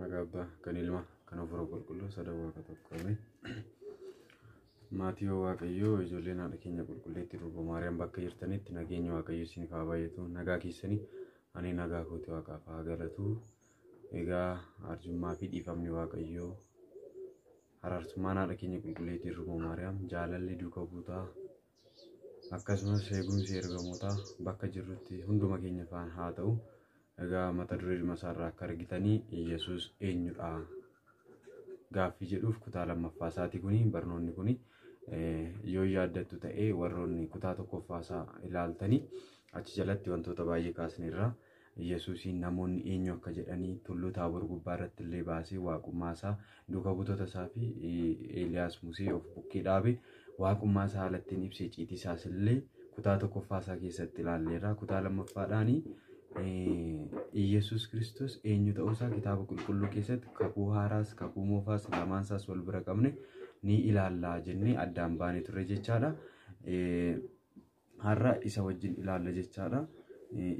Maqaa Abbaa, kan Ilmaa, kan Hafuura Qulqulluu, sadan Waaqa tokko. Ameen. Maatii Waaqayyoo, ijoolleen haadha keenya qulqulleetti Durba Maariyaam bakka jirtanitti nageenya Waaqayyoo isiniif haa baay'atu. Nagaa keessanii? Ani nagaa kooti, Waaqaaf haa galatu. Egaa arjummaa fi dhiifamni Waaqayyoo, araarsummaan haadha keenya qulqulleetti Durba Maariyaam, jaalalli duuka buutaa, akkasumas eegumsi ergamootaa bakka jirrutti hunduma keenya faana haa ta'u. Egaa mata duree dhuma isaarraa akka argitanii, Yesuus eenyudha gaaffii jedhuuf kutaa lammaffaa isaati kuni. Barnoonni kuni yoo yaaddattu ta'ee, warroonni kutaa tokkoffaa isaa ilaaltanii, achi jalatti wantoota baay'ee kaasneerra. Yesuusiin namoonni eenyu akka jedhanii, tulluu Taaboor gubbaa irratti illee baasee waaqummaa isaa duuka buutota isaa fi Eeliyaas Musee of bukkee dhaabe waaqummaa isaa haala ittiin ibsee, icciitii isaas illee kutaa tokkoffaa isaa keessatti ilaalleerra. Kutaa lammaffaadhaanii Iyyasuus Kiristoos eenyu ta'uusaa kitaaba qulqulluu keessatti kakuu haaraas kakuu moofaas lamaan isaas wal bira qabne ni ilaallaa jennee addaan baanee turre jechaadha. Har'a isa wajjin ilaalla jechaadha.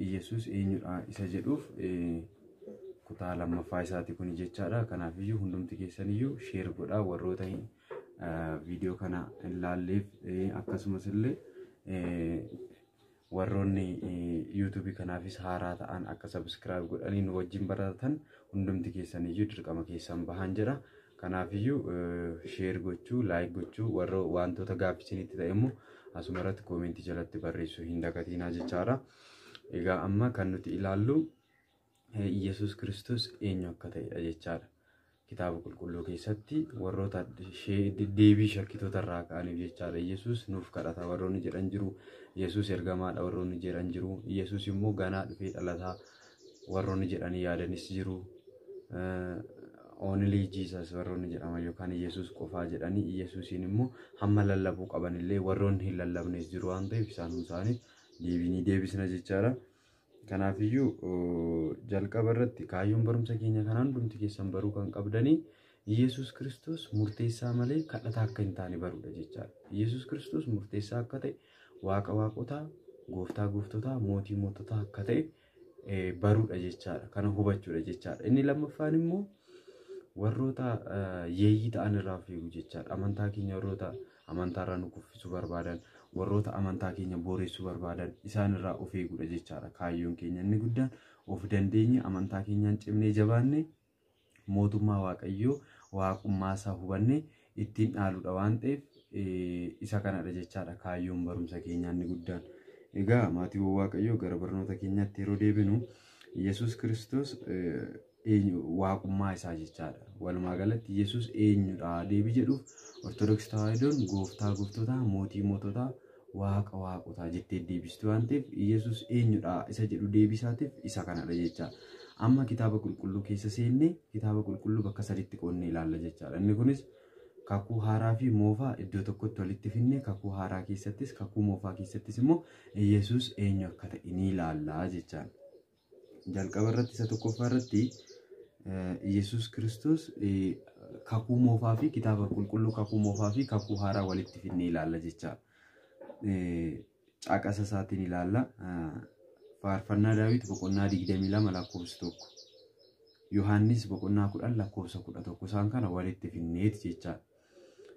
Iyyasuus eenyudha isa jedhuuf kutaa lammaffaa isaati kuni jechaadha. Kanaafiyyuu hundumti keessaniyyuu share godhaa, warroota viidiyoo kana hin laalleef, akkasumas illee warroonni yuutuubii kanaafis haaraa ta'an akka subscribe godhanii nu wajjin baratan hundumti keessaniyyuu dirqama keessan bahan jedha. Kanaafiyyuu share gochuu, like gochuu, warra wantoota gaaffii isinitti ta'e immoo asuma irratti koomentii jalatti barreessuu hin dagatinaa jechaadha. Egaa amma kan nuti ilaallu Iyyasuus Kiristoos eenyu akka ta'edha jechaadha. Kitaaba qulqulluu keessatti warroota deebii shakkitoota irraa ka'aniif jechaadha. Yesuus nuuf kadhata warroonni jedhan jiru. Yesuus ergamaadha warroonni jedhan jiru. Yesuus immoo ganaa dhufee dhalataa warroonni jedhanii yaadanis jiru. Only Jesus warroonni jedhaman yookaan Yesuus qofaa jedhanii Yesuusiin immoo hamma lallabuu qabanillee warroonni hin lallabnes jiru waan ta'eef, isaan isaaniif deebii ni deebisna jechaadha. Kanaafiyyuu jalqaba irratti kaayyoon barumsa keenya kanaan hundumti keessan baruu kan qabdanii Yesuus Kiristoos murteessaa malee kadhataa akka hin taane baruudha jechaadha. Yesuus Kiristoos murteessaa akka ta'e, Waaqa waaqotaa, gooftaa gooftotaa, mootii moototaa akka ta'e baruudha jechaadha. Kana hubachuudha jechaadha. Inni lammaffaan immoo warroota yeeyyii ta'an irraa of eegu jechaadha. Amantaa keenya warroota amantaarraa nu kuffisuu barbaadan, warroota amantaa keenya boreessuu barbaadan, isaan irraa of eeguudha jechaadha. Kaayyoon keenya inni guddaan of dandeenye, amantaa keenyaan cimnee jabaanne, mootummaa Waaqayyoo waaqummaa isaa hubanne ittiin dhaaluudha waan ta'eef, isa kanadha jechaadha kaayyoon barumsa keenyaa inni guddaan. Egaa maatiiwwan Waaqayyoo, gara barnoota keenyaatti yeroo deebinu, Yesuus Kiristoos waaqummaa isaa jechaadha. Walumaa galatti Yesuus eenyudha deebii jedhuuf, Ortodoksii Tawaahidoon gooftaa gooftotaa, mootii moototaa, Waaqa waaqotaa jettee deebisti waan ta'eef, Yesuus eenyudha isa jedhu deebisaatiif isa kanadha jechaadha. Amma kitaaba qulqulluu keessa seennee kitaaba qulqulluu bakka saditti qoonnee ilaalla jechaadha. Inni kunis kakuu haaraa fi moofaa iddoo tokkotti walitti finnee, kakuu haaraa keessattis kakuu moofaa keessattis immoo Yesuus eenyu akka ta'e ni ilaalla jechaadha. Jalqaba irratti, isa tokkoffaa irratti, Yesuus Kiristoos kakuu moofaa fi kitaaba qulqulluu kakuu moofaa fi kakuu haaraa walitti finnee ilaalla jechaadha. Caqasa isaatiin ilaalla. Faarfannaa Daawit boqonnaa 22 lakkoofsa 1. Yohaannis boqonnaa 10 lakkoofsa 11, isaan kana walitti finneeti jechaadha.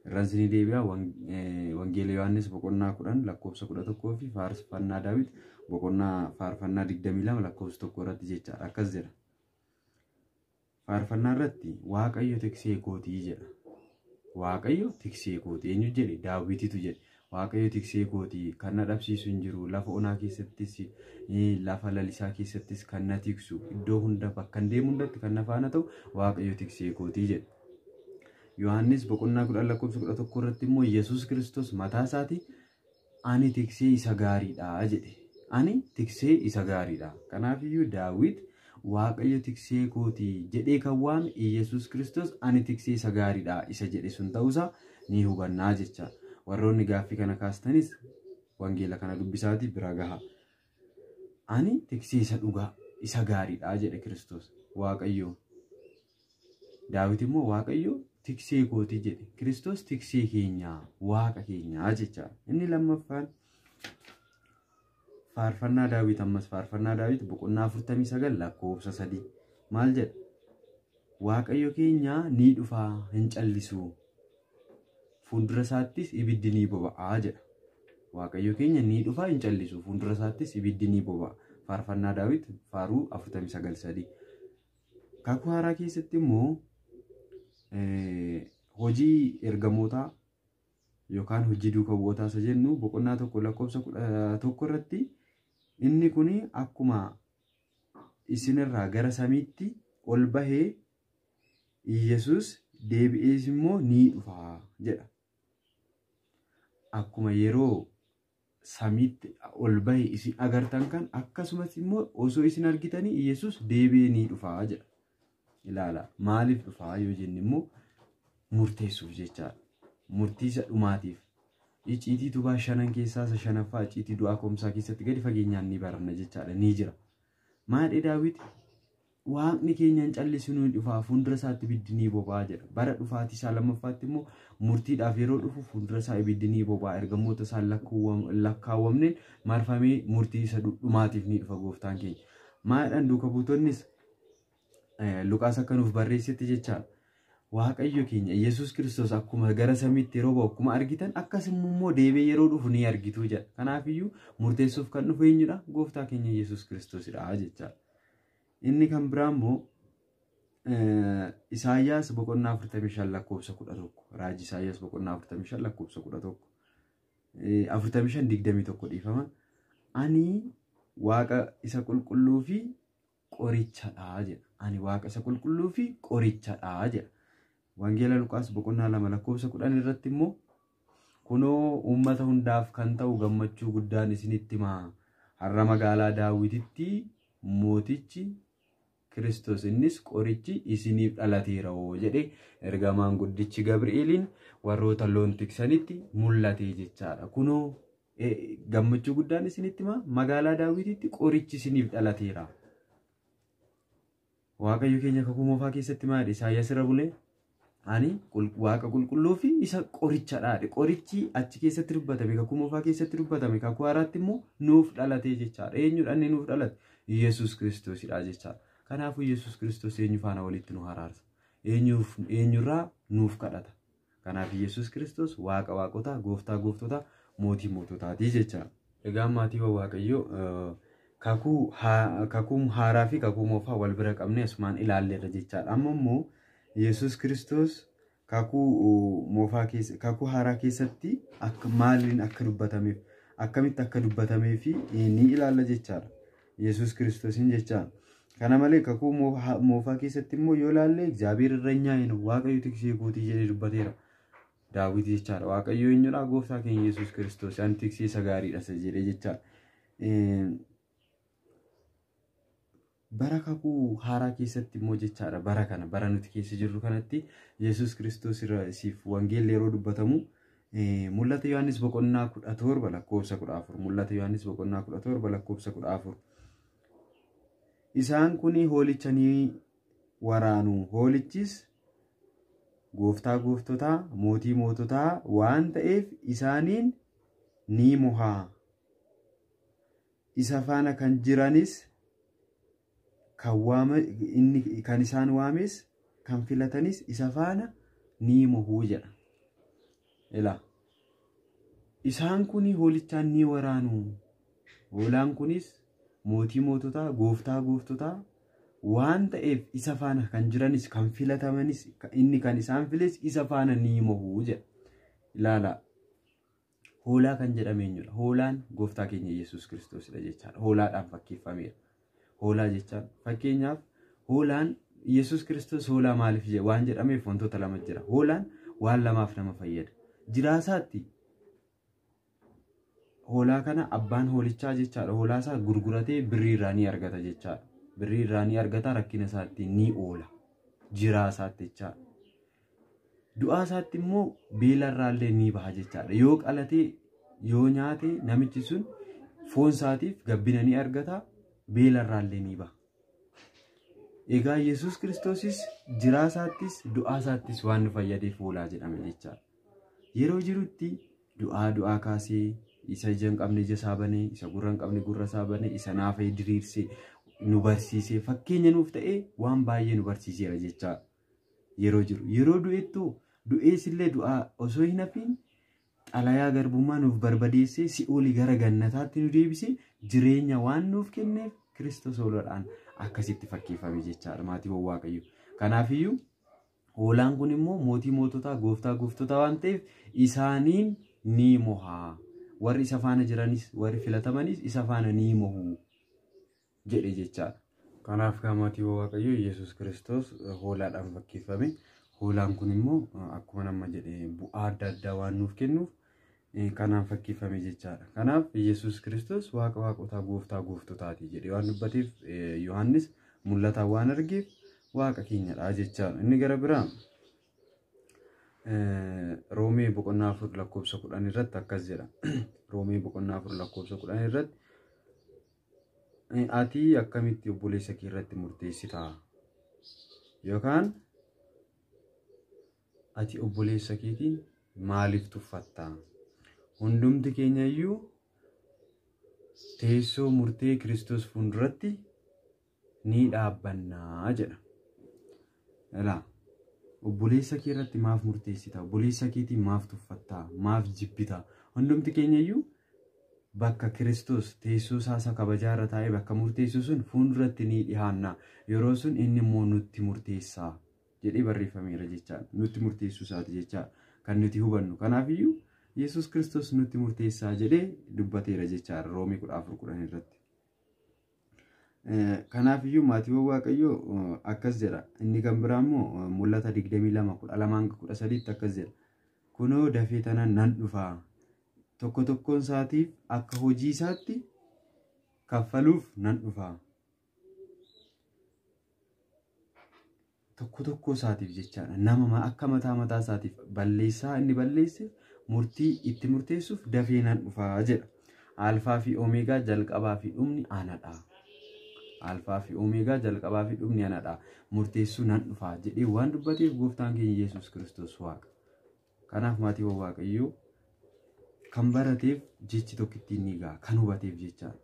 Irraan isinii deebi'a, Wangeela Yohaannis boqonnaa 10 lakkoofsa 11 fi Faarfannaa Daawit boqonnaa faarfannaa 22 lakkoofsa 1 irratti jechaadha. Akkas jedha. Faarfannaa irratti "Waaqayyo tiksee kootii" jedha. "Waaqayyo tiksee kooti." Eenyu jedhe? Daawititu jedhe. "Waaqayyo tiksee kootii, kan na dhabsiisu hin jiru. Lafa onaa keessattis lafa lalisaa keessattis kan na tiksu, iddoo hunda bakka hin deemu hundatti kan na faana ta'u Waaqayyo tiksee kootii" jedhe. Yohaannis boqonnaa 10 lakkoofsa 11 irratti immoo Yesuus Kiristoos mataa isaatii "Ani tiksee isa gaariidha" jedhe. "Ani tiksee isa gaariidha." Kanaafiyyuu Daawit "Waaqayyo tiksee kootii" jedhee kan waame Yesuus Kiristoos "Ani tiksee isa gaariidha" isa jedhe sun ta'uusaa ni hubannaa jecha. Warroonni gaaffii kana kaastanis wangeela kana dubbisaatii bira gaha. "Ani tiksee isa dhugaa, isa gaariidha" jedhe Kiristoos Waaqayyo. Daawit immoo "Waaqayyo tiksee kootii" jedhe. Kiristoos tiksee keenyaa, Waaqa keenyaa jecha. Inni lammaffaan Faarfannaa Daawit, ammas Faarfannaa Daawit boqonnaa 49 lakkoofsa 3 maal jedha? Waaqayyo keenya ni dhufaa hin callisu. Fuuldura isaattis ibiddi ni boba'aa jedha. Waaqayyo keenya ni dhufaa hin callisu. Fuuldura isaattis ibiddi ni boba'a. Faarfannaa Daawit faaruu 49:3. Kakuu haaraa keessatti immoo hojii ergamootaa yookaan hojii duuka bu'ootaa isa jennu boqonnaa 1 lakkoofsa 11 irratti inni kun akkuma isinirraa gara samiitti ol bahee Iyyasuus deebi'ees immoo ni dhufa jedha. Akkuma yeroo samiitti ol bahe isin agartan kan akkasumas immoo osoo isin argitanii Iyyasuus deebi'ee ni dhufa jedha. Ilaala, maaliif dhufa yoo jenne immoo murteessuuf jechaadha. Murtii isa dhumaatiif. Icciitii tubaa shanan keessaa isa shanaffaa icciitii du'aa koomsaa keessatti gadi fageenyaan ni baranna jechaadha, ni jira. Maadhee Daawit waaqni keenya hin callisu ni dhufa, fuuldura isaatti ibiddi ni boba'a jedha. Bara dhufaatii isaa lammaffaatti immoo murtiidhaaf yeroo dhufu fuuldura isaa ibiddi ni boba'a. Ergamoota isaan lakkaawwamneen marfamee murtii isa dhumaatiif ni dhufa gooftaan keenya. Maadhaan duuka buutonnis Luqaas akka nuuf barreessetti jechaadha. Waaqayyo keenya Yesuus Kiristoos akkuma gara samiitti yeroo ba'u akkuma argitan akkasuma immoo deebi'ee yeroo dhufu ni argitu jedha. Kanaafiyyuu murteessuuf kan dhufu eenyudha? Gooftaa keenya Yesuus Kiristoosidha jechaadha. Inni kan biraa immoo Isaayyaas boqonnaa 45 lakkoofsa 11. Raajii Isaayyaas boqonnaa 45 lakkoofsa 11. 45 21 dhiifama. Ani waaqa isa qulqulluu fi qorichadha jedha. Ani waaqa isa qulqulluu fi qorichadha jedha. Wangeela Luqaas boqonnaa 2 lakkoofsa 10 irratti immoo kunoo uummata hundaaf kan ta'u gammachuu guddaan isinitti himaa. Har'a magaalaa Daawititti mootichi Kiristoos innis qorichi isiniif dhalateera jedhe ergamaan guddichi Gabri'eeliin warroota loon tiksanitti mul'ate jechaadha. Kunoo gammachuu guddaan isinitti himaa magaalaa Daawititti qorichi isiniif dhalateera. Waaqayyo keenya kakuu moofaa keessatti maali? Isaayyaas irra bulee ani waaqa qulqulluu fi isa qorichadha. Qorichi achi keessatti dubbatame, kakuu moofaa keessatti dubbatame, kakuu haaraatti immoo nuuf dhalate jechaadha. Eenyudha inni nuuf dhalate? Yesuus Kiristoosidha jechaadha. Kanaafuu Yesuus Kiristoos eenyu faana walitti nu haraarsa? Eenyurraa nuuf kadhata? Kanaaf Yesuus Kiristoos waaqa waaqotaa, gooftaa gooftotaa, mootii moototaati jechaadha. Egaa maatiiwwan Waaqayyoo kakuu haaraa fi kakuu moofaa wal bira qabnee asumaan ilaalleerra jechaadha. Amma immoo Yesuus Kiristoos kakuu moofaa keessa kakuu haaraa keessatti akka maaliin akka dubbatameef akkamitti akka dubbatamee fi ni ilaalla jechaadha. Yesuus Kiristoosiin jechaadha. Kana malee kakuu moofaa keessatti immoo yoo ilaalle Egzaabeer irreenyaa hin Waaqayyo tiksee kootii jedhee dubbateera. Daawit jechaadha. Waaqayyo eenyudha? Gooftaa keenya Yesuus Kiristoos ani tiksee isa gaariidha isa jedhee jechaadha. Bara kakuu haaraa keessatti immoo jechaadha. Bara kana bara nuti keessa jirru kanatti Yesuus Kiristoos siif wangeelli yeroo dubbatamu Mul'ata Yohaannis boqonnaa 17 lakkoofsa 14. Mul'ata Yohaannis boqonnaa 17 lakkoofsa 14. Isaan kun hoolicha ni waraanu. Hoolichis gooftaa gooftotaa, mootii moototaa waan ta'eef isaaniin ni mohaa. Isa faana kan jiranis kan isaan waames kan filatanis isa faana ni mohuu jedha. Ilaa isaan kun hoolichaan ni waraanu. Hoolaan kunis mootii moototaa, gooftaa gooftotaa waan ta'eef isa faana kan jiranis kan filatamanis inni kan isaan files isa faana ni mohuu jedha. Ilaala. Hoolaa kan jedhame eenyudha? Hoolaan gooftaa keenya Yesuus Kiristoosidha jechaadha. Hoolaadhaan fakkeeffameera. Hoolaa jechaan fakkeenyaaf hoolaan Yesuus Kiristoos hoolaa maaliif waan jedhameef wantoota lama jira. Hoolaan waan lamaaf nama fayyada. Jiraasaatti hoolaa kana abbaan hoolichaa jechaadha. Hoolaa isaa gurguratee birrii irraa ni argata jechaadha. Birrii irraa ni argata, rakkina isaatti ni oola. Jiraasaatti jechaadha. Du'aa isaatti immoo beela irraallee ni baha jechaadha. Yoo qalatee yoo nyaate namichi sun foon isaatiif gabbina ni argata, beela irraallee ni baha. Egaa Yesuus Kiristoosis jiraasaattis du'aa isaattis waan nu fayyadeef hoolaa jedhame jechaadha. Yeroo jirutti du'aa kaasee isa ija hin qabne ija isaa banee, isa gurra hin qabne gurra isaa banee, isa naafee diriirsee nu barsiisee fakkeenya nuuf ta'ee waan baay'ee nu barsiiseera jechaadha. Yeroo jiru yeroo du'ettu du'ees illee du'aa osoo hin hafiin xalayaa garbummaa nuuf barbadeessee si'oolii gara gannataatti nu deebisee jireenya waan nuuf kenneef Kiristoos hoolaadhaan akkasitti fakkeeffame jechaadha maatiiwwan Waaqayyoo. Kanaafiyyuu hoolaan kun immoo mootii moototaa gooftaa gooftotaa waan ta'eef isaaniin ni moha. Warri isa faana jiranis warri filatamanis isa faana ni mohu jedhe jechaadha. Kanaaf maatiiwwan Waaqayyoo Yesuus Kiristoos hoolaadhaan fakkeeffame. Hoolaan kun immoo akkuma nama jedhe bu'aa adda addaa waan nuuf kennuuf kanaan fakkeeffame jechaadha. Kanaaf Yesuus Kiristoos waaqa waaqotaa gooftaa gooftotaati jedhee waan dubbateef Yohaannis mul'ataan waan argeef waaqa keenyadha jechaadha. Inni gara biraa Roomee boqonnaa 4 lakkoofsa 10 irratti akkas jedha. Roomee boqonnaa 4 lakkoofsa 10 irratti ati akkamitti obboleessa kee irratti murteessitaa? Yookaan ati obboleessa keetiin maaliif tuffattaa? Hundumti keenya iyyuu teessoo murtee Kiristoos fuulduratti ni dhaabbannaa jedha. Ilaa obboleessa kee irratti maaf murteessita? Obboleessa keetiin maaf tuffattaa? Maaf jibbitaa? Hundumti keenya iyyuu bakka Kiristoos teessoo isaa kabajaa irra taa'ee bakka murteessu sun fuulduratti ni dhihaanna. Yeroo sun inni immoo nutti murteessaa jedhee barreeffameera jechaadha. Nutti murteessuu isaati jechaadha kan nuti hubannu. Kanaafiyyuu Yesuus Kiristoos nutti murteessaa jedhee dubbateera jechaadha Roomee 14:10 irratti. Kanaafiyyuu maatiiwwan Waaqayyoo akkas jedha. Inni kan biraa immoo mul'ata 22:12-13 akkas jedha. Kunoo dafee tanaan nan dhufaa. Tokko tokkoon isaatiif akka hojii isaatti kaffaluuf nan dhufaa. Tokko tokko isaatiif jechaadha. Nama akka mataa mataa isaatiif balleessaa inni balleesse murtii itti murteessuuf dafee nan dhufaa jedha. Alfaa fi Omeegaa jalqabaa fi dhumni anadha. Alfaa fi Omeegaa jalqabaa fi dhumni anadha. Murteessuu nan dhufaa jedhee waan dubbateef gooftaan keenya Yesuus Kiristoos waaqa. Kanaaf maatiiwwan Waaqayyoo kan barateef jechi tokkittiin ni ga'a. Kan hubateef jechaadha.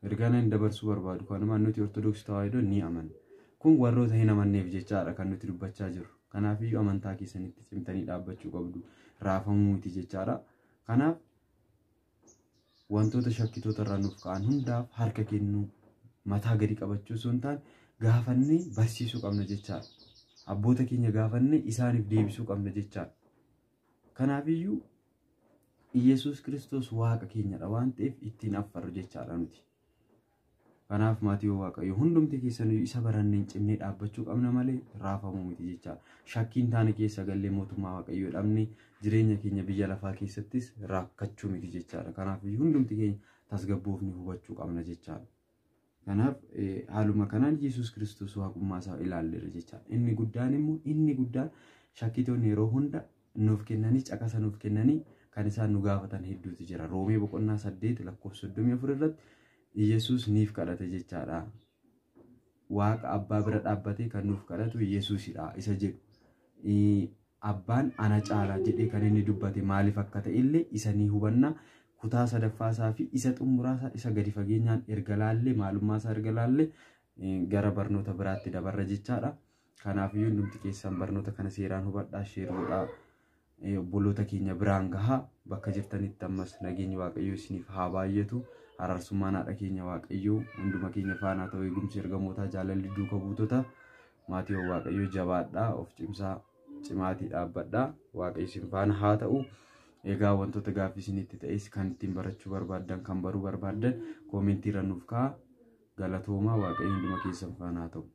Ergaan inni dabarsuu barbaadu kanumaan nuti Ortodoksii Tawaahidoo ni amanna. Kun warroota hin amanneef jechaadha kan nuti dubbachaa jirru. Kanaafiyyuu amantaa keessanitti cimtanii dhaabbachuu qabdu. Raafamuu miti jechaadha. Kanaaf wantoota shakkitoota irraa nuuf ka'an hundaaf harka kennuu mataa gadi qabachuu osoo hin taane gaafannee barsiisuu qabna jechaadha. Abboota keenya gaafannee isaaniif deebisuu qabna jechaadha. Kanaafiyyuu Yesuus Kiristoos waaqa keenyadha waan ta'eef ittiin affarru jechaadha nuti. Kanaaf maatiiwwan Waaqayyoo hundumti keessaniyyuu isa baranneen cimnee dhaabbachuu qabna malee raafamuu miti jechaadha. Shakkiin taane keessa gallee mootummaa Waaqayyoo dhabnee jireenya keenya biyya lafaa keessattis rakkachuu miti jechaadha. Kanaaf hundumti keenya tasgabboofni hubachuu qabna jechaadha. Kanaaf haaluma kanaan Yesuus Kiristoos waaqummaa isaa ilaalleera jechaadha. Inni guddaan immoo inni guddaan shakkitoonni yeroo hunda nuuf kennanii caqasa nuuf kennanii kan isaan nu gaafatan hedduutu jira. Roomee boqonnaa 8 lakkoofsa 34 irratti Yesuus niif kadhate jechaadha. Waaqa abbaa bira dhaabbatee kan nuuf kadhatu Yesuusidha isa jedhu. Abbaan ana caala jedhee kan inni dubbate maaliif akka ta'e illee isa ni hubanna. Kutaa sadaffaa isaa fi isa xumuraa isaa isa gadi fageenyaan erga laallee maalummaa isaa erga laallee gara barnoota biraatti dabarra jechaadha. Kanaafiyyuu hundumti keessan barnoota kana seeraan hubadhaa, sheer godhaa, obboloota keenya biraan gahaa. Bakka jirtanitti ammas nageenyi Waaqayyoo isiniif haa baay'atu. Araarsummaan haadha keenya Waaqayyoo hunduma keenya faana ta'u, eegumsi ergamootaa, jaalalli duuka buutota maatiiwwan Waaqayyoo jabaadhaa, of cimsaa, cimaatii dhaabbadhaa. Waaqayyo isin faana haa ta'u. Egaa wantoota gaaffii isinitti ta'es kan ittiin barachuu barbaaddan, kan baruu barbaaddan koomentii irra nuuf kaa'aa. Galatoomaa, Waaqayyo hunduma keessan faana haa ta'u.